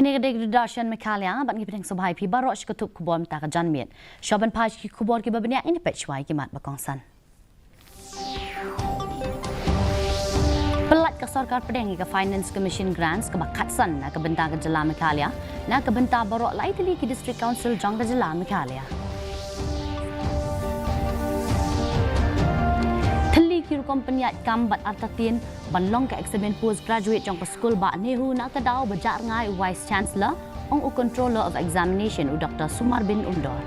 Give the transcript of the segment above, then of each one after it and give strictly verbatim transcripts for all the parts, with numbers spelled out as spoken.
Ka dei ka Doordarshan Meghalaya, bad ngi pdiang sngewbha ïa phi baroh sha ka tup khubor mynta ka janmiet. Shuwa ban phai sha ki khubor kiba bniah, ngin ïa peit shuwa ïa ki mat ba kongsan. Pyllait ka Sorkar Pdeng ïa ka Finance Commission Grants kaba khatsan na ka bynta ka jylla Meghalaya, na ka bynta baroh lai tylli ki District Council jong ka jylla Meghalaya. Thylli ki rukom pynïaid kam bad artatien ban long ka eksamin postgraduate jong ka skul Bah NEHU na ka daw ba jah rngai u Vice Chancellor, ong u Controller of Examination u Doktor Sumarbin Umdor.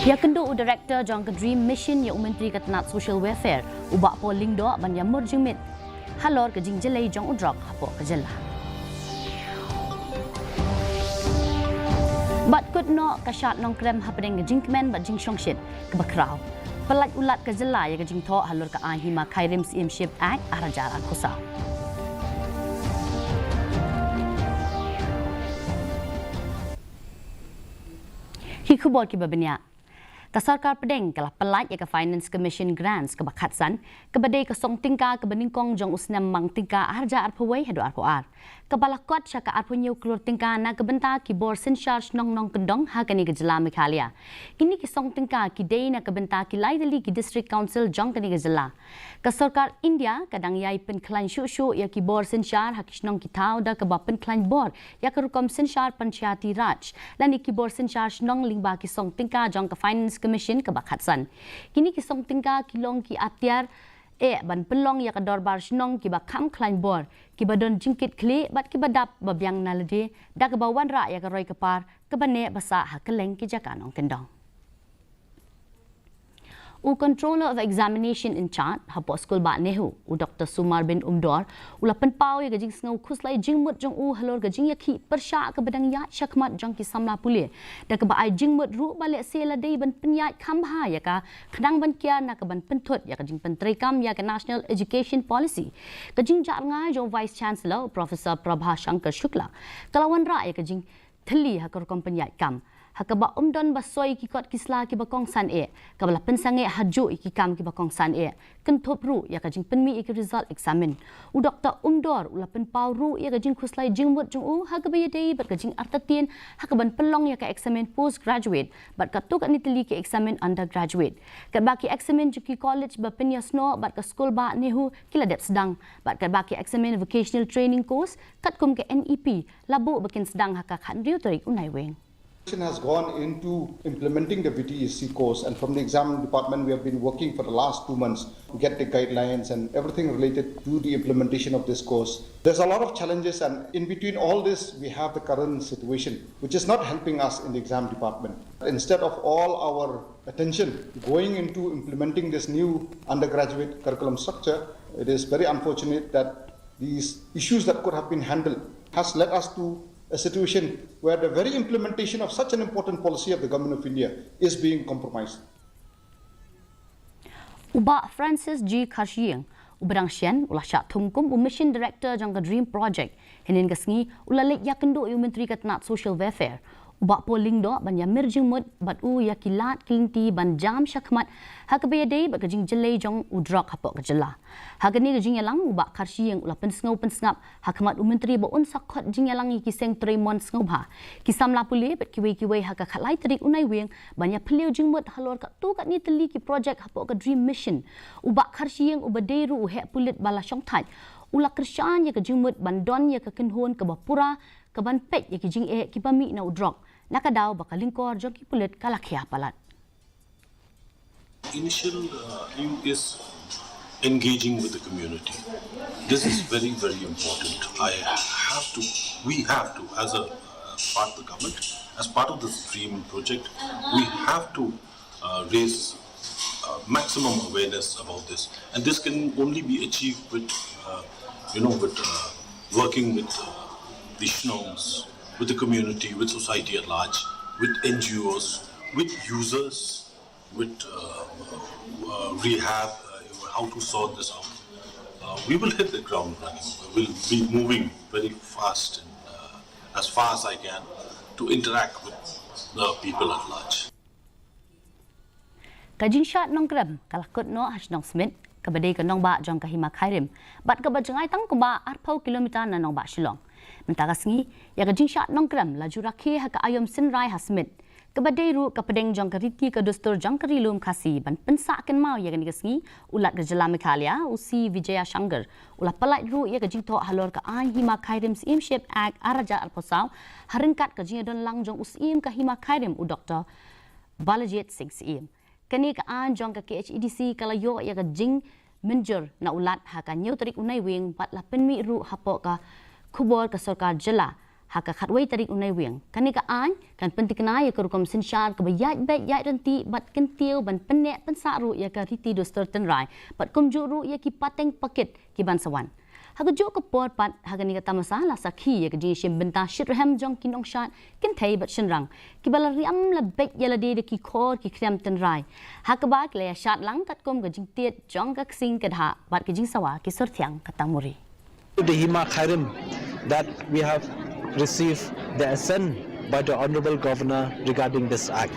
Ïakynduh u Director jong ka DREAM Mission ïa u Myntri ka tnat Social Welfare u Bah Paul Lyngdoh ban ïamir jingmut halor ka jingjyllei jong u drok hapoh ka jylla. Bad kut noh ka Shad Nongkrem hapdeng ka jingkmen bad jingshongshit kaba khraw. Pyllait u Lat ka jylla ïa ka jingthoh halor ka Aiñ Hima Khyrim Syiemship Act ar hajar arphew saw. Ki khubor kiba bniah. Ka Sorkar Pdeng ka la pyllait ïa ka Finance Commission Grants kaba khatsan, kaba dei ka song tyngka kaba nyngkong jong u snem mang tyngka ar hajar arphew wei haduh arphew ar, kaba la kot sha ka arphew hynñiew klur tyngka na ka bynta ki bor synshar shnong nongkyndong ha kane ka jylla Meghalaya. Kine ki song tyngka ki dei na ka bynta ki lai tylli ki District Council jong kane ka jylla. Ka Sorkar India ka dang ïai pynkhlaiñ shuh shuh ïa ki bor synshar ha ki shnong ki thaw da kaba pynkhlaiñ bor ïa ka rukom synshar Panchayati Raj lane ki bor synshar shnong lyngba ki song tyngka jong ka Finance Commission kaba khatsan. Kine ki song tyngka ki long ki atiar eh ban pynlong ïa ka dorbar shnong kiba kham khlaiñ bor, kiba don jingkitkhlieh bad kiba dap ba biang na lade da kaba wanrah ïa ka roi ka par kaba neh ba sah ha kylleng ki jaka nongkyndong. U Controller of Examination in charge hapoh skul Bah NEHU, u Doktor Sumarbin Umdor, u la pynpaw ïa ka jingsngew khuslai jingmut jong u halor ka jingïakhih pyrshah kaba dang ïaid shakhmat jong ki samla pule, da kaba ai jingmut ruh ba lehse la dei ban pynïaid kham bha ïa ka khnang ban kiar na ka ban pynthut ïa ka jingpyntreikam ïa ka National Education Policy. Ka jingjah rngai jong u Vice Chancellor, u Professor Prabha Shankar Shukla, ka la wanrah ïa ka jing thylli ha ka rukom pynïaid kam, ha kaba ym don ba soi ki kot ki sla kiba kongsan eh, kaba la pynsangeh hajuh ïa ki kam kiba kongsan eh, kynthup ruh ïa ka jingpynmih ïa ki result eksamin. U Doktor Umdor u la pynpaw ruh ïa ka jingkhuslai jingmut jong u ha kaba ïadei bad ka jingartatien ha kaban pynlong ïa ka eksamin postgraduate bad katto katne tylli ki eksamin undergraduate, katba ki eksamin jong ki college ba pynïasnoh bad ka skul Bah NEHU ki la dep sdang, bad katba ki eksamin vocational training course katkum ka NEP la buh ba kin sdang ha ka khathynriew tarik u Naiwieng. Has gone into implementing the VTEC course, and from the exam department, we have been working for the last two months to get the guidelines and everything related to the implementation of this course. There's a lot of challenges, and in between all this, we have the current situation, which is not helping us in the exam department. Instead of all our attention going into implementing this new undergraduate curriculum structure, it is very unfortunate that these issues that could have been handled has led us to a situation where the very implementation of such an important policy of the Government of India is being compromised. U Bah Francis G Kharshiing, uba dang shen u la shah thung kum u Mission Director jong ka DREAM Project, hynnin ka sngi u la leit ïakynduh ïa u Myntri ka tnat Social Welfare, u Bah Paul Lyngdoh, ban ïamir jingmut bad u ïa ki lad ki lynti ban jam shakhmat ha kaba ïadei bad ka jingjyllei jong u drok hapoh ka jylla. Ha kane ka jingïalang, u Bah Kharshiing u la pynsngew pynsngap ha khmat u Myntri ba un sa khot jingïalang ïa ki seng trei mon sngewbha, ki samla pule bad kiwei kiwei ha ka khatlai tarik u Naiwieng ban ïaphylliew jingmut halor katto katne tylli ki project hapoh ka DREAM Mission. U Bah Kharshiing, uba dei ruh u heh pulit ba la shongthait, u la kyrshan ïa ka jingmut ban don ïa ka kynhun kaba pura kaban peit ïa ki jingeh kiba mih na u drok, na ka daw ba ka lyngkor jong ki pulit ka la khia palat. Initial uh, aim is engaging with the community. This is very, very important. I have to, we have to, as a uh, part of the government, as part of this DREAM project, we have to uh, raise uh, maximum awareness about this. And this can only be achieved with, uh, you know, with uh, working with uh, the shnongs, with the community, with society at large, with N G Os, with users, with uh, uh, rehab, uh, how to sort this out. Uh, we will hit the ground running. We'll be moving very fast and uh, as far as I can to interact with the people at large. Ka jingshad nongkrem ka la kut noh ha shnong Smit, kaba dei ka nongbah jong ka Hima Khyrim, bad kaba jngai tang kumba arphew kilometer na nongbah Shillong. Mynta ka sngi, ïa ka jingshad nongkrem la ju rakhe ha ka aïom synrai ha Smit, kaba dei ruh ka pdeng jong ka riti ka dustur jong ka Ri Lum Khasi. Ban pynsah kynmaw ïa kane ka sngi, u Lat ka jylla Meghalaya, u C Vijayashankar, u la pyllait ruh ïa ka jingthoh halor ka aiñ Hima Khyrim Syiemship Act ar hajar arphew saw, ha ryngkat ka jingïadon lang jong u Syiem ka Hima Khyrim, u Doktor Balajied Singh Syiem. Kane ka aiñ jong ka K H A D C ka la ïoh ïa ka jingmynjur na u Lat ha ka hynñiew tarik u Naiwieng, bad la pynmih ruh hapoh ka khubor ka sorkar jylla ha ka khatwei tarik u Naiwieng. Kane ka aiñ kan pyntikna ïa ka rukom synshar kaba ïaid beit ïaid ryntih bad kyntiew ban pynneh pynsah ruh ïa ka riti dustur tynrai, bad kumjuh ruh ïa ki pateng pakit ki ban sa wan. Ha kajuh ka por pat, ha kane ka tamasa la sakhi ïa ka jingïashim bynta shitrhem jong ki nongshad kynthei bad shynrang, kiba la riam la beit ïa lade da ki khor ki khlem tynrai, ha kaba ki la ïashad lang katkum ka jingtied jong ka ksing ka dhah bad ka jingsawa ki sur thiang ka tangmuri. The Hima Khyrim that we have received the assent by the Honorable Governor regarding this act.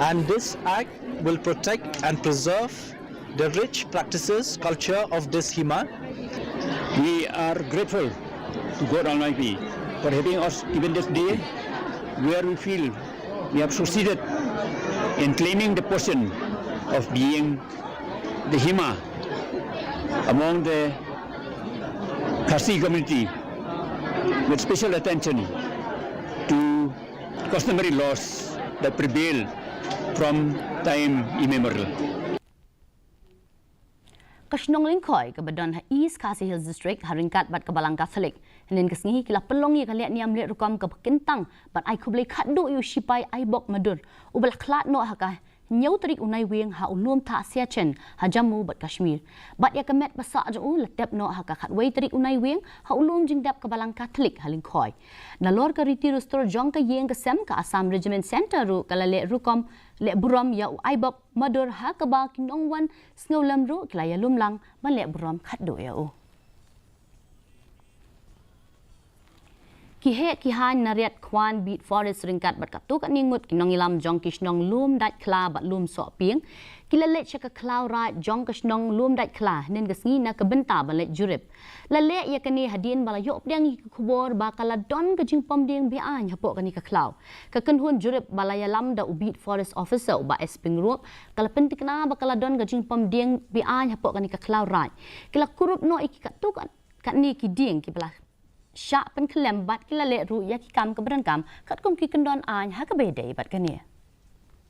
And this act will protect and preserve the rich practices, culture of this Hima. We are grateful to God Almighty for having us given this day where we feel we have succeeded in claiming the position of being the Hima among the Khasi community, with special attention to customary laws that prevail from time immemorial. Ka shnong Lyngkhoi kaba don ha East Khasi Hills District, ha ryngkat bad ka Balang Katholik, hynnin ka sngi ki la pynlong ïa ka lehniam lehrukom kaba kyntang bad ai khublei khatduh ïa u shipai Aibok Madur, uba la khlad noh ha ka hynñiew tarik u Naiwieng ha u lum thah Siachen ha Jammu bad Kashmir. Bad ïa ka met ba sah jong u la tep noh ha ka khatwei tarik u Naiwieng ha u lum jingdep ka Balang Katholik ha Lyngkhoi. Nalor ka riti dustur jong ka ïing ka sem, ka Assam Regiment Centre ruh ka la leh rukom leh burom ïa u Aibok Madur, ha kaba ki nongwan sngewlem ruh ki la ïalum lang ban leh burom khatduh ïa u. Ki heh ki haiñ na Riat Khwan Beat Forest ryngkat bad katto katne ngut ki nongïalam jong ki shnong Lumdaitkhla bad Lumsohpieng ki la leit sha ka khlaw raid jong ka shnong Lumdaitkhla hynnin ka sngi na ka bynta ban leit jurip. La leh ïa kane hadien ba la ïoh pdiang ïa ka khubor ba ka la don ka jingpom dieng be-aiñ hapoh kane ka khlaw. Ka kynhun jurip ba la ïalam da u Beat Forest Officer, u Bah S Pyngrope, ka la pyntikna ba ka la don ka jingpom dieng be-aiñ hapoh kane ka khlaw raid. Ki la kurup noh ïa ki katto kat-, katne ki dieng kiba la shah pynkhyllem bad ki la leh ruh ïa ki kam kaba donkam katkum ki kyndon aiñ ha kaba ïadei bad kane.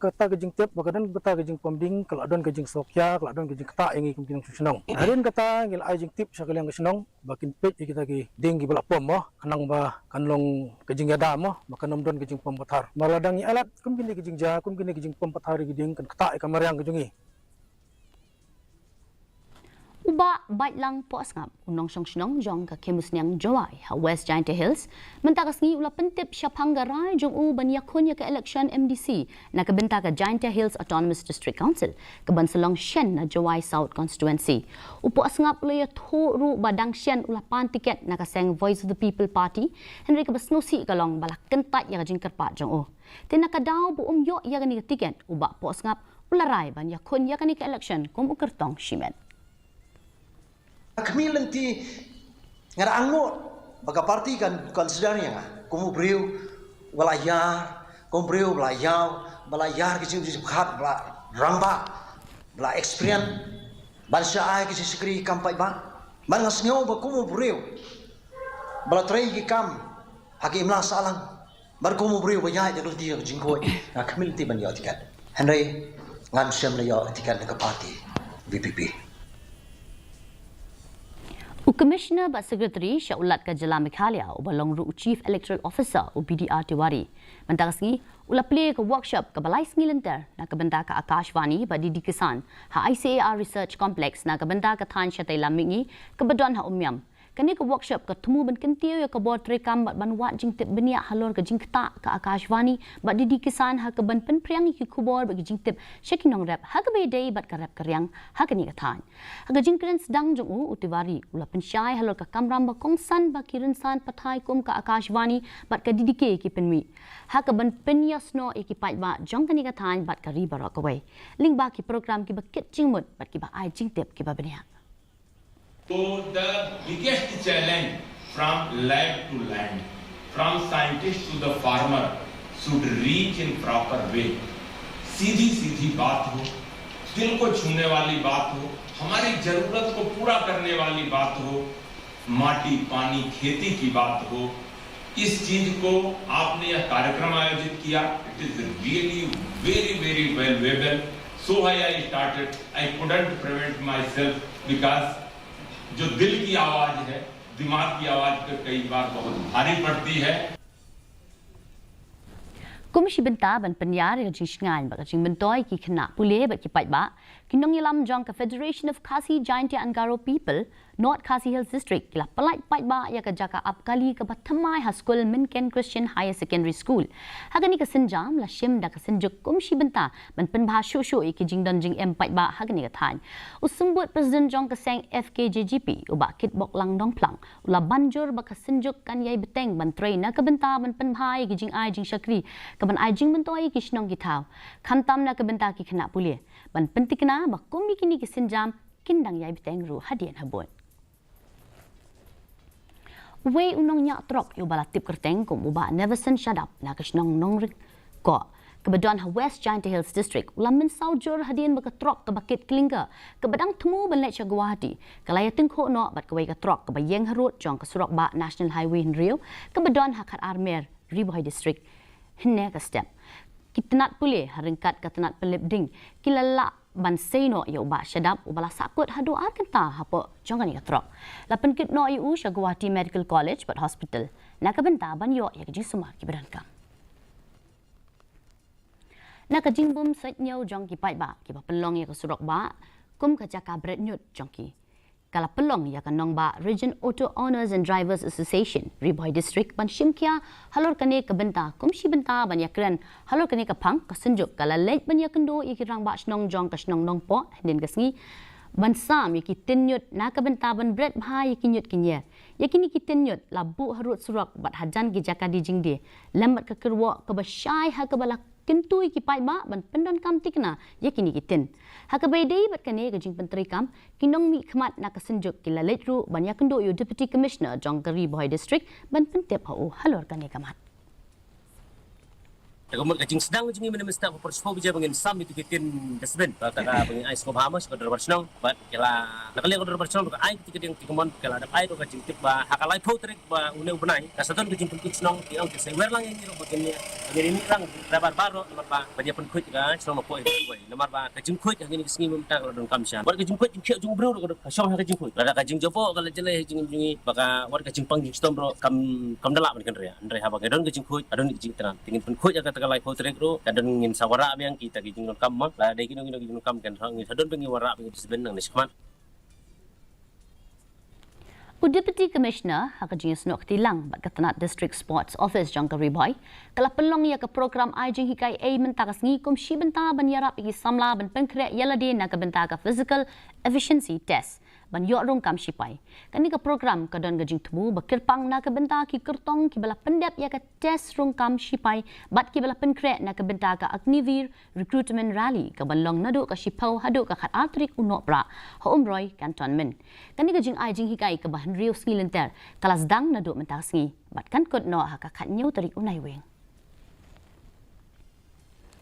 Kata ka jingtip ba ka don kata ka jingpom dieng, ka la don ka jingsngewkhia, ka la don ka jingktah ïa ngi kum ki nongshong shnong. Hadien kata ngi la ai jingtip sha ka liang ka shnong ba kin peit ïa kita ki dieng kiba la pom mo, khnang ba kan long ka jingïada mo, ba kan ym don ka jingpom pathar. Ba la dang ïa alert kum kine ki jingjia, kum kine ki jingpom pathar ïa ki dieng, kan ktah ïa ka mariang ka jong ngi. U Bah Baitlang Pohsngap, u nongshong shnong jong ka Khemusniang Jowai ha West Jaintia Hills, mynta ka sngi u la pyntip shaphang ka rai jong u ban ïakhun ïa ka election M D C na ka bynta ka Jaintia Hills Autonomous District Council, kaban sa long shen na Jowai South Constituency. U Pohsngap u la ïathuh ruh ba dang shen u la pan tiket na ka seng Voice of the People Party, hynrei kaba sngewsih ka long ba la kyntait ïa ka jingkyrpad jong u. Te na ka daw ba um ïoh ïa kane ka tiket, u Bah Pohsngap u la rai ban ïakhun ïa kane ka election kum u kyrtong shimet. Ka khmih lynti nga da angnud ba ka party kan consider ïa nga kum u briew ba la ïar, kum u briew ba la ïaw, ba la ïar ki jingpyrkhat, ba la rangbah, ba la experience ban sa ai ki jingshakri kam paidbah. Bad nga sngew ba kum u briew ba la trei ki kam ha ki imlang sahlang, bad kum u briew ba ïaid da ka lynti ka jingkhuid, nga khmih lynti ban ïoh tiket. Hynrei ngam shym la ïoh tiket na ka party V P P. U Commissioner bad Secretary sha u Lat ka Jylla Meghalaya, uba long ruh u Chief Electoral Officer, u B D R Tiwari, mynta ka sngi u la plie ka workshop kaba lai sngi lynter na ka bynta ka Akashvani bad D D Kisan ha I C A R Research Complex na ka bynta ka thaiñ shatei lam mihngi kaba don ha Umiam. Kane ka workshop ka thmu ban kyntiew ïa ka bor treikam bad ban wad jingtip bniah halor ka jingktah ka Akashvani bad D D Kisan ha kaban pynphriang ïa ki khubor bad ki jingtip sha ki nongrep ha kaba ïadei bad ka rep ka riang ha kane ka thaiñ. Ha ka jingkren sdang jong u, u Tiwari u la pynshai halor ka kamram ba kongsan ba ki rynsan pathai kum ka Akashvani bad ka D D K ki pynmih ha kaban pynïasnoh ïa ki paidbah jong kane ka thaiñ bad ka ri baroh kawei lyngba ki program kiba kit jingmut bad kiba ai jingtip kiba bniah. So the biggest challenge from lab to land, from scientist to the farmer should reach in proper way. सीधी सीधी बात हो, दिल को छूने वाली बात हो, हमारी जरूरत को पूरा करने वाली बात हो, माटी पानी खेती की बात हो, इस चीज को आपने यह कार्यक्रम आयोजित किया, it is really very very valuable. So I started, I couldn't prevent myself because जो दिल की आवाज है, दिमाग की आवाज पे कई बार बहुत भारी पड़ती है। Kum shi bynta ban pynïar ïa ka jingshngaiñ bad ka jingmyntoi ki khynnah pule bad ki paidbah, ki nongïalam jong ka Federation of Khasi Jaintia and Garo People, North Khasi Hills District, ki la pyllait paidbah ïa ka jaka ap kali kaba thymmai ha skul Mynken Christian Higher Secondary School. Ha kane ka sienjam la shim da ka Synjuk kum shi bynta ban pynbha shuh shuh ïa ki jingdon jingem paidbah ha kane ka thaiñ. U Symbud President jong ka seng F K J G P, u Bah Kitboklang Nongplang, u la ban jur ba ka Synjuk kan ïai bteng ban trei na ka bynta ban pynbha ïa ki jingai jingshakri kaban ai jingmyntoi ïa ki shnong ki thaw, khamtam na ka bynta ki khynnah pule, ban pynthikna ba kum ïa kine ki sienjam kin dang ïai bteng ruh hadien habud. Uwei u nongñiah trok ïa uba la tip kyrteng kum u Bah Neverson Shadap na ka shnong Nongring Koh kaba don ha West Jaintia Hills District u la mynsaw jur hadien ba ka trok kaba kit klinker kaba dang thmu ban leit sha Guwahati ka la ïatyngkhuh noh bad kawei ka trok kaba ïeng harud jong ka surok bah National Highway hynriew kaba don ha Khatar Mer, Ri Bhoi District. Hynne ka step, ki tnat pule ha ryngkat ka tnat pynlip ding ki la lah ban sei noh ïa u Bah Shadap uba la sahkut haduh ar kynta hapoh jong kane ka trok. La pynkit noh ïa u sha Guwahati Medical College bad Hospital na ka bynta ban ïoh ïa ka jingsumar kiba donkam. Na ka jingbym suidñiew jong ki paidbah kiba pynlong ïa ka surok bah kum ka jaka bret ñiut jong ki, ka la pynlong ïa ka nongbah Region Auto Owners and Drivers Association, Ri Bhoi District, ban shim khia halor kane ka bynta. Kum shi bynta ban ïakren halor kane ka phang, ka Synjuk ka la leit ban ïakynduh ïa ki rangbah shnong jong ka shnong Nongpoh hynnin ka sngi ban sam ïa ki tin ñiut na ka bynta ban bret bha ïa ki ñiut ki ñier. Ïa kine ki tin ñiut la buh harud surok bad hajan ki jaka die jingdie lem bad ka kyrwoh kaba shai ha kaba la kyntu ïa ki paidbah ban pyndonkam thikna ïa kine ki tin. Ha kaba ïadei bad kane ka jingpyntreikam, ki nongmihkhmat na ka Synjuk ki la leit ruh ban ïakynduh ïa u Deputy Commissioner jong ka Ri Bhoi District ban pyntip ha u halor kane ka mat. Te ka mut ka jingsdang jong ngi mynne mynstep ha por shiphew baje ba ngin sam ïa kito ki tin dustbin. Ba kata ka ba ngin ai sngewbha mo sha ka dorbar shnong. Bad ki la, na ka liang ka dorbar shnong ruh ka ai kito ki dieng ki mon, ki la dep ai ruh ka jingtip ba ha ka laiphew tarik ba une u bnai ka sa don ka jingpynkut shnong, ki ong ki sa wer lang ïa ngi ruh ba kin ïa, ba ngin ïa mih lang, da bar bar ruh namar ba ban ïa pynkhuid ka shnong Nongpoh ïa ka wei. Namar ba ka jingkhuid ha kine ki sngi mynta ka la donkam shisha. Bad ka jingkhuid jingkhiah jong u briew ruh ka dei ka shong ha ka jingkhuid. Lada ka jingjop ka la jlei ha jingim jong ngi ba ka wat ka jingpang jingshitom ruh kam, kam da lah ban kynriah. Hynrei haba ka don ka jingkhuid ka don ka jingthrang. Te ngin pynkhuid ha kata ka laiphew tarik ruh ka don, ngin sa wanrah biang kita ki jingdonkam mo. Lada dei kino kino ki jingdonkam kan, ngin sa don biang, ngin wanrah biang ki dustbin nangne shakhmat. U Deputy Commissioner ha ka jingïasnoh kti lang bad ka tnat District Sports Office jong ka Ri Bhoi, ka la pynlong ïa ka program ai jinghikai ei mynta ka sngi kum shi bynta ban ïarap ïa ki samla ban pynkhreh ïa lade na ka bynta ka Physical Efficiency Test ban ïoh rung kam shipai. Kane ka program ka don ka jingthmu ba kyrpang na ka bynta ki kyrtong kiba la pyndep ïa ka test rung kam shipai bad kiba la pynkhreh na ka bynta ka Agniveer Recruitment Rally kaban long naduh ka shiphew haduh ka khatar tarik u Nohprah ha Umroi, Cantonment. Kane ka jingai jinghikai kaba hynriew sngi lynter ka la sdang naduh mynta ka sngi bad kan kut noh ha ka khathynñiew tarik u Naiwieng.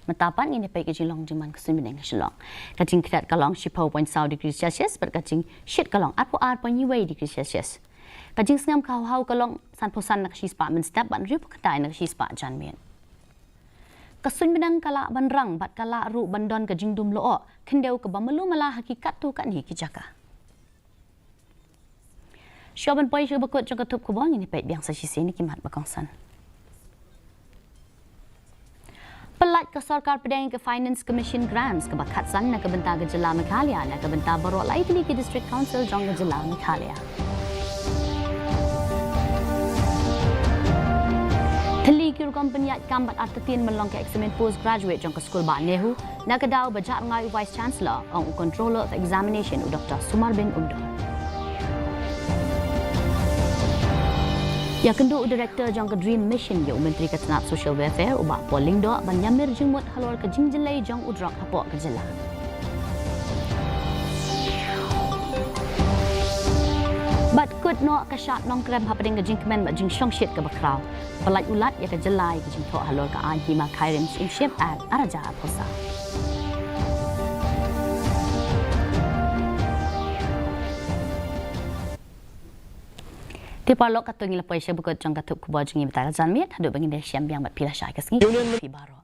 Mynta pat ngin ïa peit ka jinglong jingman ka suiñ bneng ha Shillong. Ka jingkhriat ka long shiphew point saw degree Celsius bad ka jingshit ka long arphew ar point wei degree Celsius. Ka jingsngem ka hawhaw ka long sanphew san na ka shispah mynstep bad hynriewphew khyndai na ka shispah janmiet. Ka suiñ bneng ka lah ban rang bad ka lah ruh ban don ka jingdum lyoh khyndew kaba malu mala ha ki katto katne ki jaka. Shuwa ban poi sha kaba kut jong ka thup khubor, ngin ïa peit biang sa shisien ïa ki mat ba kongsan. Pyllait ka sorkar pdeng ïa ka Finance Commission Grants kaba khatsan na ka bynta ka jylla Meghalaya na ka bynta baroh lai tylli ki District Council jong ka jylla Meghalaya. Thylli ki rukom pynïaid kam bad artatien ban long ka eksamin postgraduate jong ka skul bah NEHU, na ka daw ba jah rngai u Vice Chancellor, ong u Controller of Examination u Doctor Sumarbin Umdon. Ïakynduh u Director jong ka DREAM Mission ïa u Myntri ka tnat Social Welfare u bah Paul Lyngdoh ban ïamir jingmut halor ka jingjyllei jong u drok hapoh ka jylla. Bad kut noh ka shad Nongkrem hapdeng ka jingkmen bad jingshongshit kaba khraw. Pyllait u Lat ïa ka jylla ïa ka jingthoh halor ka aiñ hima Khyrim Syiemship Act ar hajar arphew saw. Te paralok, katto ngi la poi sha ba kut jong ka thup khubor jong ngi mynta ka janmiet, haduh ba ngin ïashem biang bad phi lashai ka sngi. Phi baroh.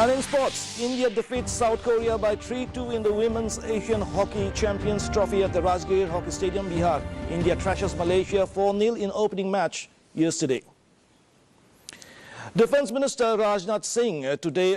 And in sports, India defeats South Korea by three two in the Women's Asian Hockey Champions Trophy at the Rajgir Hockey Stadium, Bihar. India thrashes Malaysia four nil in opening match yesterday. Defence Minister Rajnath Singh, uh, today